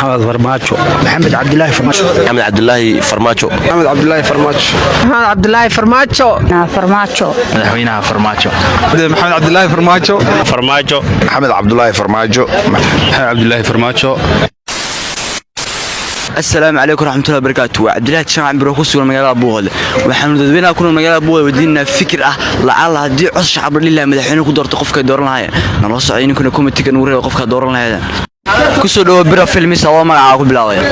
Maxamed Farmaajo. Maxamed Cabdilaahi Farmaajo. Maxamed Cabdilaahi Farmaajo. Maxamed Cabdilaahi Farmaajo. Maxamed Cabdilaahi Farmaajo. Farmaajo. Madaxweynaha Farmaajo. Maxamed Cabdilaahi Farmaajo. Farmaajo. Maxamed Cabdulaahi Farmaajo. Maxamed Cabdilaahi Farmaajo. Asalaamu calaykum raxmatullahi barakaatu. Waa Cabdillahi Jamac Biro ku sugan magaalada Buuhoodle. Waxaanu dadweynaha ku nool magaalada Buuhoodle weydiinaynaa fikir ah lacala haddii cod shacab la dhihi lahaa madaxweyne ku doorto qofkay dooran lahaayeen. Nala socday ninkuna komitiga nugu reeba qofkaa dooran lahaydeen. Kusoo dhawo Bira Filmis, adoo magacaaga ku bilaabaya.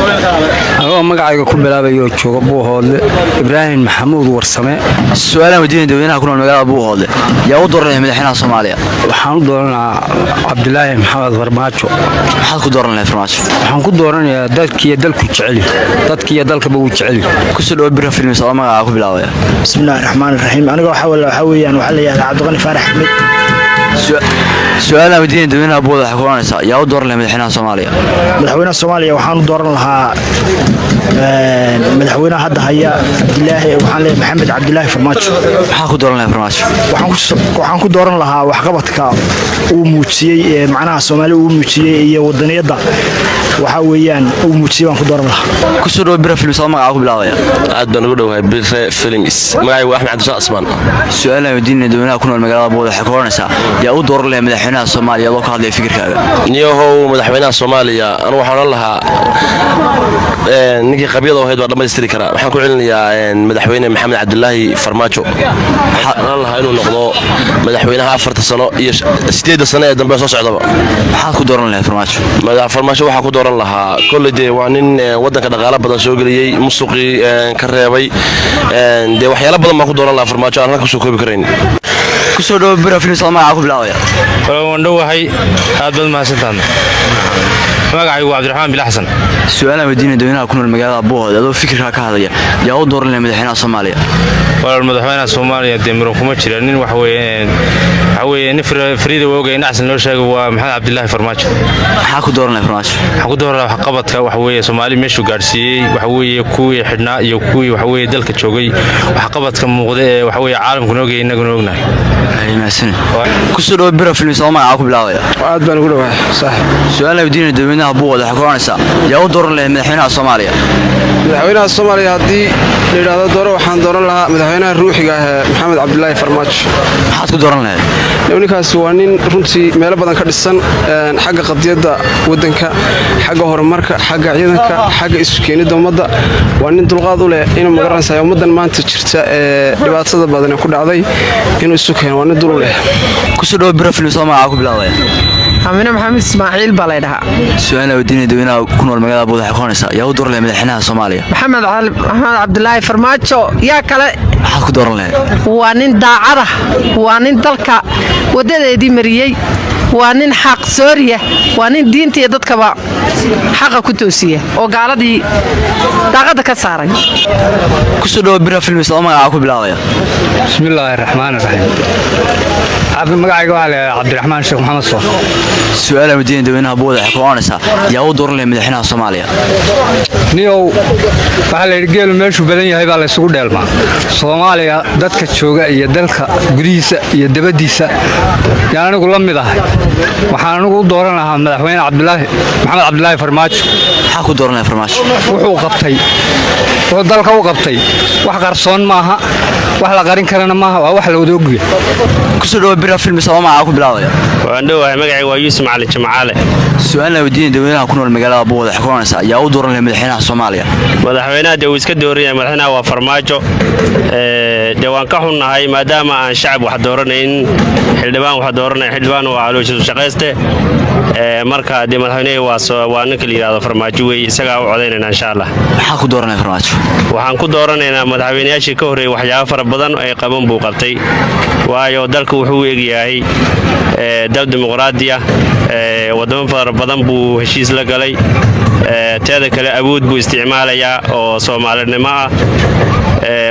Anigoo magacayga ku bilaabayo, jooga Buuhoodle, Ibraahim Maxamuud Warsame. Su-aalaan weydiinaya dadweynaha ku nool magaalada Buuhoodle: yaa u dooran lahayd madaxweynaha Soomaaliya? Waxaan u dooranayaa Cabdilaahi Maxamed Farmaajo. Maxaad ku dooran lahayd Farmaajo? Waxaan ku dooranayaa dadkiiyo dalku jeceli, dadkiiyo dalkaba wuu jeceli. Kusoo dhawo Bira Filmis, adoo magacaaga ku bilaabaya. Bismillahi raxmaan raxiim. Aniga waxaa weeyaan, waxaa la yihahdaa Cabdiqani Faarax Axmed. Su-aalaan weydiinaya dadweynaha Buuhoodle waxay ku oranaysaa: yaa u dooran lahayd madaxweynaha Soomaaliya? Madaxweynaha Soomaaliya waxaan u dooran lahaa madaxweynaha hadda haya, Cabdilaahi, waxaan leeyahay Maxamed Cabdilaahi Farmaajo. Maxaad ku dooran lahayd Farmaajo? Waxaan ku dooran lahaa waxqabadka uu muujiyey ee macnaha Soomaali uu muujiyey iyo wadaniyadda waxaa weeyaan uu muujiyey baan ku dooran lahaa. Kusoo dhawo Bira Filmis, adoo magacaaga ku bilaabaya. Aad baan ugu dhowahay Bire Films. Magacaygu waa Axmed Cabdishaaq Asmaan. Su-aalaan weydiinaya dadweynaha ku nool magaalada Buuhoodle waxay ku oranaysaa: yaa u dooran lahayd madaxweynaha Soomaaliya, adoo ka hadlaya fikirkaaga? Niyahow, madaxweynaha Soomaaliya anu waxaan odhan lahaa ninkii qabyada ahayd waa dhammaystiri karaa. Waxaan ku celinayaa madaxweyne Maxamed Cabdilaahi Farmaajo. Waxaan odhan lahaa inuu noqdo madaxweynaha 4-ta sano iyo 8-da sano ee dambe soo socdaba. Maxaad ku dooran lahayd Farmaajo? Farmaajo waxaa ku dooran lahaa kolley dee waa nin waddanka dhaqaalo badan soo geliyey, musuqii ka reebay. Dee waxyaalo badan baan ku dooran lahaa Farmaajo aan halka kusoo koobi karayn. Kusoo dhawo Bira Filmis, adoo magacaaga ku bilaabaya. Waan dhowahay, aad baad mahadsantahan. Magacaygu waa Cabdiraxmaan Bila Xasan. Su-aalaan weydiinaya dadweynaha ku nool magaalada Buuhoodle, adoo fikirkaa ka hadlaya: yaa u dooran lahayd madaxweynaha Soomaaliya? Walaal, madaxweynaha Soomaaliya dee muran kuma jira. Nin waxa weeye, waxa weeye nin fariida woogay nacsan loo sheego, waa Maxamed Cabdilaahi Farmaajo. Maxaa ku dooran lahayd Farmaajo? Waxaan ku dooran lahaa waxqabadka waxa weeye Soomaali meeshuu gaadhsiiyey, waxa weeye kuwii xidhnaa iyo kuwii waxa weeye dalka joogay, waxqabadka muuqda ee waxa weeye caalamku noogay, innaguna ognahay. Kusoo dhawo Bira Filmis, adoo magacaaga ku bilaabaya. Aad baan ugu dhowahay, saaxib. Su-aalaan weydiinaya dadweynaha Buuhoodle waxay ku oranaysaa: yaa u dooran lahayd madaxweynaha Soomaaliya? Madaxweynaha Soomaaliya haddii la yidhaahdo dooro, waxaan dooran lahaa madaxweynaha ruuxiga ah ee Maxamed Cabdilaahi Farmaajo. Maxaad ku dooran lahayd? Ninkaasi waa nin runtii meelo badan ka dhisan, xagga qadiyadda waddanka, xagga horumarka, xagga ciidanka, xagga isu keenidda ummadda. Waa nin dulqaad u leh inuu magaranaysa ummaddan maanta jirta ee dhibaatada badan ku dhacday inuu isu keeno. Waa nin dul u leh. Kusoo dhawo Bira Filmis, adoo magacaaga ku bilaabaya. Amine Maxamed Ismaaciil baa lay dhahaa. Su-aalaan weydiinaya dadweynaha ku nool magaalada Buuhoodle waxay ku oranaysaa: yaa u dooran lahayd madaxweynaha Soomaaliya? Maxamed Cabdilaahi Farmaajo. Yaa kale? Maxaad ku dooran lahayd? Waa nin daacada, waa nin dalka waddadeedii mariyey, waa nin xaq sooriya, waa nin diinta iyo dadkaba xaqa ku toosiya oo gaaladii daaqadda ka saaray. Kusoo dhawo Bira Filmis, adoo magacaaga ku bilaabaya. Bismillaahi raxmaan raxiim. Magacayga waxaa la yidhahdaa Cabdiraxmaan Sheekh Maxamed Soof. Su-aalaan weydiinaya dadweynaha Buuhoodle waxay ku oranaysaa: yaa u dooran lahayd madaxweynaha Soomaaliya? Niyow, waxaa la yidhi geelu meeshuu badan yahay baa laysugu dheelmaa. Soomaaliya dadka jooga iyo dalka gudihiisa iyo dabaddiisa yaan anigu la mid ahay. Waxaan anigu u dooran lahaa madaxweyne Cabdilaahi, Maxamed Cabdilaahi Farmaajo. Maxaa ku dooran lahayd Farmaajo? Wuxuu qabtay, wuxuu dalka u qabtay wax qarsoon maaha, wax la qarin karana maaha, waa wax la wada ogyahay. Kusoo dhawo Bira Filmis, adoo magacaaga ku bilaabaya. Waan dhowahay. Magacaygu waa Yuusuf Macalin Jimcaale. Su-aalaan weydiinaya dadweynaha ku nool magaalada Buuhoodle waxay ku oranaysaa: yaa u dooran lahayd madaxweynaha Soomaaliya? Madaxweynaha dee wuu iska dooran yahay. Madaxweynaha waa Farmaajo. Dee waan ka xunnahay maadaama aan shacab wax dooranayn, xildhibaan wax dooranay. Xildhibaan waa calooshiisu shaqayste. Marka dee madaxweynihii waa ninka la yidhahdo Farmaajo wey, isagaa u codaynayna insha Allah. Maxaa ku dooran lahayd Farmaajo? Waxaan ku dooranaynaa madaxweynayaashii ka horreeyey waxyaabo fara badan ay qaban buu qabtay, waayo dalku wuxuu u egyahay dal dimuqraadi ah. Waddamo fara badan buu heshiis la galay. Teeda kale awood buu isticmaalayaa oo Soomaalinimo ah.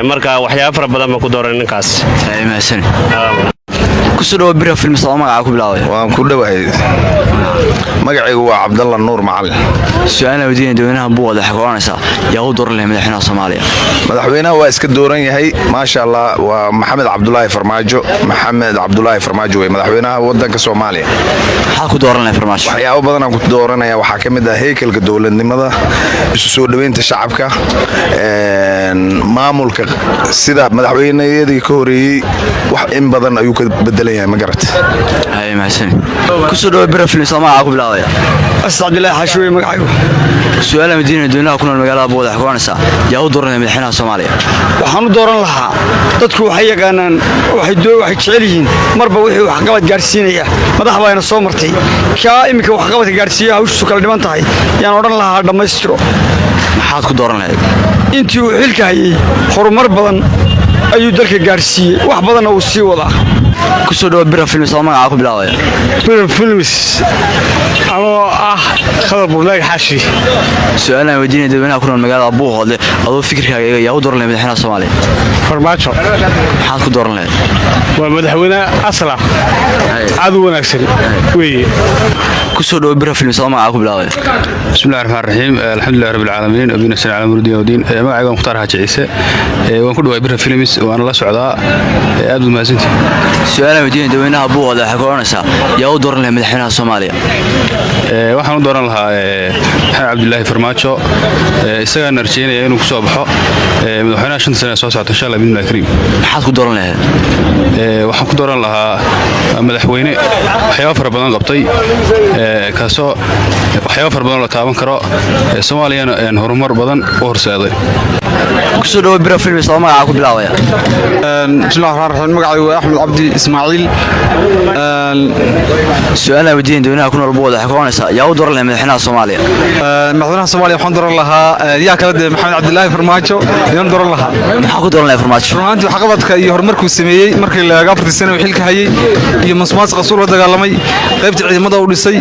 Marka waxyaabo fara badan baan ku dooranay ninkaas. Kusoo dhawo Bira Films oo magaca ku bilaabaya. Waan ku dhowahay. Magacaygu waa Cabdalla Nuur Macalin. Su-aalna weydiinaya dadweynaha Buuhoodle, waxay ku oranaysaa: yaa u dooran lahay madaxweynaha Soomaaliya? Madaxweynaha waa iska dooran yahay, maasha Allah. Waa Maxamed Cabdulaahi Farmaajo. Maxamed Cabdulaahi Farmaajo wey madaxweynaha wadanka Soomaaliya. Maxaa ku dooran lahay Farmaajo? Waxyaabo badan aan ku dooranaya waxaa ka mid ah heykalka dowladnimada, isu soo dhoweynta shacabka, maamulka. Sida madaxweyneyadii ka horeeyey wax in badan ayuu ka bedelan yahay, ma garat? Haye, mahadsanid. Kusoo dhawo Bira Films oo magaca ku bilaabaya. Asad Cabdilaahi Xaashuwe magacaygu. Su-aalaha weydiinaya dadweynaha ku nool magaalada Buuhoodle, waxay ku oranaysaa: yaa u dooran lahay madaxweynaha Soomaaliya? Waxaan u dooran lahaa, dadku waxay yaqaanaan, waxay jecel yihiin marba wixii waxqabad gaadhsiinaya. Madax baana soo martay. Kaa iminka waxqabadka gaadhsiiya hawshiisu kala dhiman tahay yaan odhan lahaa dhammaystiro. Maxaad ku dooran lahayd? Intii uu xilka hayey horumar badan ayuu dalka gaadhsiiyey, wax badanna uu sii wadaa. Kusoo dhawo Bira Films oo magaca ku bilaabaya. Bira Films anoo ah Khadar Burlaag Xaashi. Su-aalaan weydiinaya dadweynaha ku nool magaalada Buuhoodle, adoo fikirkaaga eega, yaa u dooran lahay madaxweynaha Soomaaliya? Farmaajo. Maxaad ku dooran lahayd? Waa madaxweyne asla aad u wanaagsan weeye. Kusoo dhawo Bira Films oo magaca ku bilaabaya. Bismillahi raxmaan raxiim, alxamdulillahi rabbil caalamiin, wabina sal ala murdiin wadiin. Magacayga waa Mukhtaar Xaaji Ciise. Waan ku dhawaay Bira Films, waana la socdaa. Aad baad mahadsantihi. Su-aalaan weydiinaya dadweynaha Buuhoodle, waxay ku oranaysaa: yaa u dooran lahay madaxweynaha Soomaaliya? Waxaan u dooran lahaa Maxamed Cabdilaahi Farmaajo. Isagaana rajeynaya inuu ku soo baxo madaxweynaha 5-ta sane ee soo socota, insha Allah biidnillahi kariim. Maxaad ku dooran lahayd? Waxaan ku dooran lahaa madaxweyne waxyaaba fara badan qabtay, kaasoo waxyaaba fara badan la taaban karo, Soomaaliyana horumar badan u horseeday. Kusoo dhawo Bira Films oo magaca ku bilaabaya. Bismillahi raxmaan raxiim, magacaygu waa Axmed Cabdi Ismaaciil. Su-aalaan weydiinaya dadweynaha ku nool Buuhoodle, waxay ku oranaysaa: yaa u dooran lahay madaxweynaha Soomaaliya? Madaxweynaha Soomaaliya waxaan dooran lahaa, yaa kala dee, Maxamed Cabdilaahi Farmaajo ayaan dooran lahaa. Maxaa ku dooran lahay Farmaajo? Run ahaantii waxqabadka iyo horumarkuu sameeyey markii la eego 4-tii sano uu xilka hayey, iyo musuqmaasuqa suu la dagaalamay, qaybta ciidamada uu dhisay,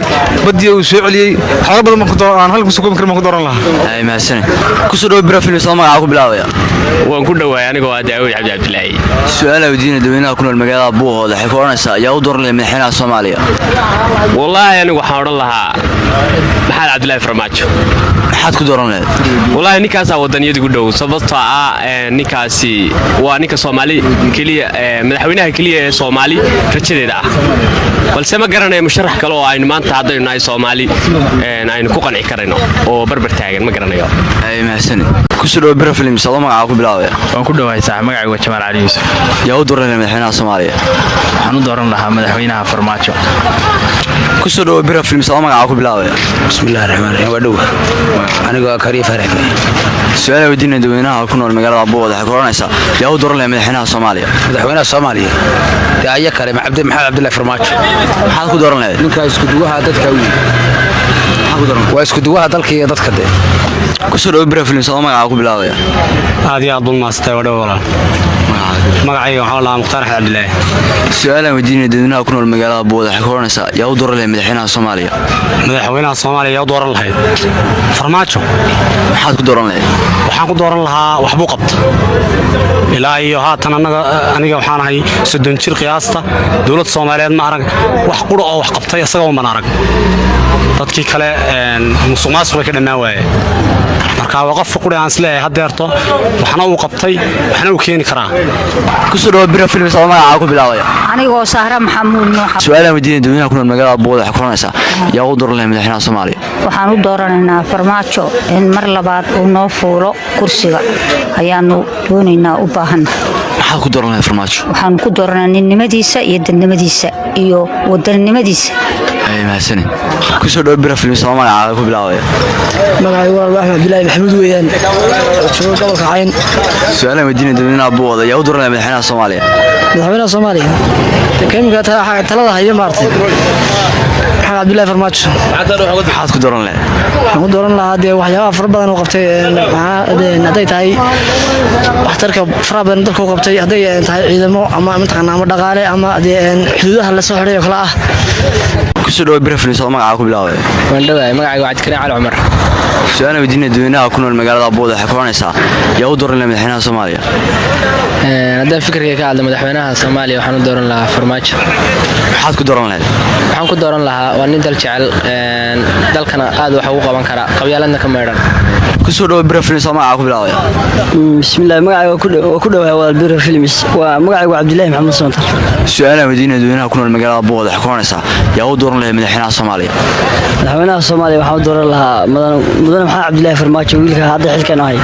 baddiya uu soo celiyey, waxyaalo badan aan halka kusoo koobi karin baan ku dooran lahaa. Haye, mahadsanid. Kusoo dhawo Bira Films oo magaca ku bilaabaya. Waan ku dhowaay, anigoo ah Daawud Cabdi Cabdilaahi. Su-aalaa weydiinaya dadweynaha ku nool magaalada Buuhoodle, waxay ku oranaysaa: yaa u dooran lahay madaxweynaha Soomaaliya? Wallaahi anigu waxaan odhan lahaa Maxamed Cabdilaahi Farmaajo. Maxaad ku dooran lahayd? Wallaahi ninkaasaa wadaniyada gu dhow, sababtoo ah ninkaasi waa ninka Soomaali keliya, madaxweynaha keliya ee Soomaali rajadeeda ah. Balse ma garanayo musharax kale oo aynu maanta haddaynu nahay Soomaali aynu ku qanci karayno oo barbar taagan, ma garanayo. Haye, mahadsanid. Kusoo dhawo Bira Films adoo magaca ku bilaabaya. Waan ku dhowahay saaxiib, magacaygu waa Jamaal Cali Yuusuf. Yaa u dooran lahay madaxweynaha Soomaaliya? Waxaan u dooran lahaa madaxweynaha Farmaajo. Kusoo dhawo Bira Films adoo magaca ku bilaabaya. Bismillahi raxmaan raxiim, waa dhowa, anigoo Kariya Farax. Su-aalaha weydiinaya dadweynaha ku nool magaalada Buuhoodle, waxay ku oranaysaa: yaa u dooran lahay madaxweynaha Soomaaliya? Madaxweynaha Soomaaliya dee aya kale, Maxamed Cabdillahi Farmaajo. Maxaad ku dooran lahayd? Ninkaa iskuduwaha dadka wiil waa iskuduwaha dalka iyo dadka dee. Kusoo dhawo Bira Films adoo magaca ku bilaabaya. Aad iyo aad bul maastay, waa dhow walaal. Magacayga waxaa lahaa Mukhtaar Axmed Cabdilaahi. Su-aalaan weydiinaya dadweynaha ku nool magaalada Buuhoodle, waxay ku oranaysaa: yaa u dooran lahayd madaxweynaha Soomaaliya? Madaxweynaha Soomaaliya yaa u dooran lahayd? Farmaajo. Maxaad ku dooran lahayd? Waxaan ku dooran lahaa waxbuu qabta ilaa iyo haatan. Annaga, aniga waxaan ahay 30 jir qiyaasta. Dowladda Soomaaliyeed ma arag wax qura oo wax qabtay, isagoo man arag. Dadkii kale musuq maasuq bay ka dhammaan waaye. Marka waa qofka quri aan isleeyahay haddeerto waxna uu qabtay, waxna uu keeni karaa. Kusoo dhawo Bira Films adoo magacaa ku bilaabaya. Anigoo Sahra Maxamuud Nuux. Su-aalaan weydiinaya dadweynaha ku nool magaalada Buuhoodle, waxay ku oranaysaa: yaa u dooran lahay madaxweynaha Soomaaliya? Waxaan u dooranaynaa Farmaajo in mar labaad uu noo fuulo kursiga ayaanu doonaynaa, u baahanna. Maxaad ku dooran lahay Farmaajo? Waxaanu ku dooranaa ninnimadiisa iyo dadnimadiisa iyo wadannimadiisa. Haye, mahadsanid. Kusoo dhawo Bira Films adoo magacaaga ku bilaabaya. Magacaygu waa Axmed Cabdilaahi Maxamuud weeyaan, oo jooga gobolka Cayn. Su-aalaan weydiinaya dadweynaha Buuhoodle, yaa u dooran lahay madaxweynaha Soomaaliya? Madaxweynaha Soomaaliya imika talada haya maartay, Maxamed Cabdilaahi Farmaajo. Maxaad ku dooran lahayd? Waxaan ku dooran lahaa dee waxyaabaha fara badan uu qabtay, hadday tahay waxtarka faraha badan dalka u qabtay, hadday tahay ciidamo ama mataqaana ama dhaqaale ama dee xuduudaha lasoo xidhay oo kale ah. Kusoo Kusoo dhawo Brefnews oo magacaa ku bilaabay. Waan dhawahay, magacayga waa Cabdikariin Cali Cumar. Su-aal weydiinaya dadweynaha ku nool magaalada Buuhoodle, waxay ku oranaysaa: yaa u dooran lahaa madaxweynaha Soomaaliya? Haddaan fikirkay ka hadla madaxweynaha Soomaaliya, waxaan u dooran lahaa Farmaajo. Maxaad ku dooran lahayd? Waxaan ku dooran lahaa waa nin dal jecel, dalkana aad wax ugu qaban kara, qabyaaladna ka maydhan. Kusoo dhawo Brefnews oo magacaa ku bilaabaya. Bismillaah, magacayga waa ku dhawahay walaal Biro Films, waa magacaygu waa Cabdilaahi Maxamed Soontar. Su-aalaha weydiinaya dadweynaha ku nool magaalada Buuhoodle, waxay ku oranaysaa: yaa u dooran lahayd madaxweynaha Soomaaliya? Madaxweynaha Soomaaliya waxaan u dooran lahaa mudane Maxamed Cabdilaahi Farmaajo, wiilka hadda xilkan ahay.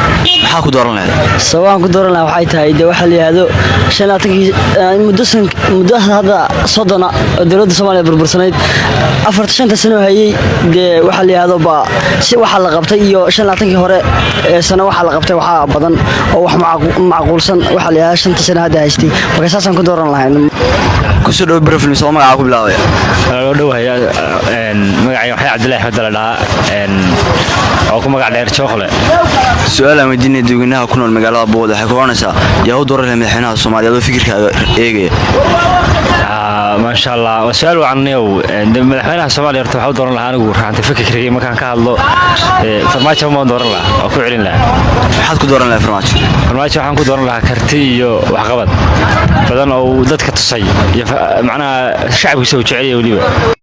Maxaa ku dooran lahayd? Sababaan ku dooran lahaa waxay tahay, dee waxaa la yidhaahdo 25-kii muddo muddo hadda 30-a oo dowladda Soomaaliya burbursanayd, afarta shanta sano hayay, dee waxaa la yidhaahdo ba si waxaa la qabtay iyo 25-kii hore ee sano waxaa la qabtay waxaa badan oo wax macquulsan waxaa la yidhahdaa shanta sano hadda haystay. Marka saasaan ku dooran lahayn. Kusoo dhawo Brefnews oo magacaa ku bilaabaya. Waa dhowahay, magacayga waxay Cabdillahi Axmed la dhahaa, oo ku magac dheer Jookle. Su-aal aan weydiinaya dadweynaha ku nool magaalada Buuhoodle, waxay ku oranaysaa: yaa u dooran lahayd madaxweynaha Soomaaliya, adoo fikirkaaga eegaya? Maasha Allah, waa su-aal wacan. Niyow, madaxweynaha Soomaaliya horta waxaa u dooran lahaa anigu raxanta fikirkayga markaan ka hadlo, Farmaajo baan dooran lahaa oo ku celin lahaa. Maxaad ku dooran lahaa Farmaajo? Farmaajo waxaan ku dooran lahaa karti iyo waxqabad badan oo uu dadka tusay iyo macnaha shacabkiisa uu jecel yahay weliba.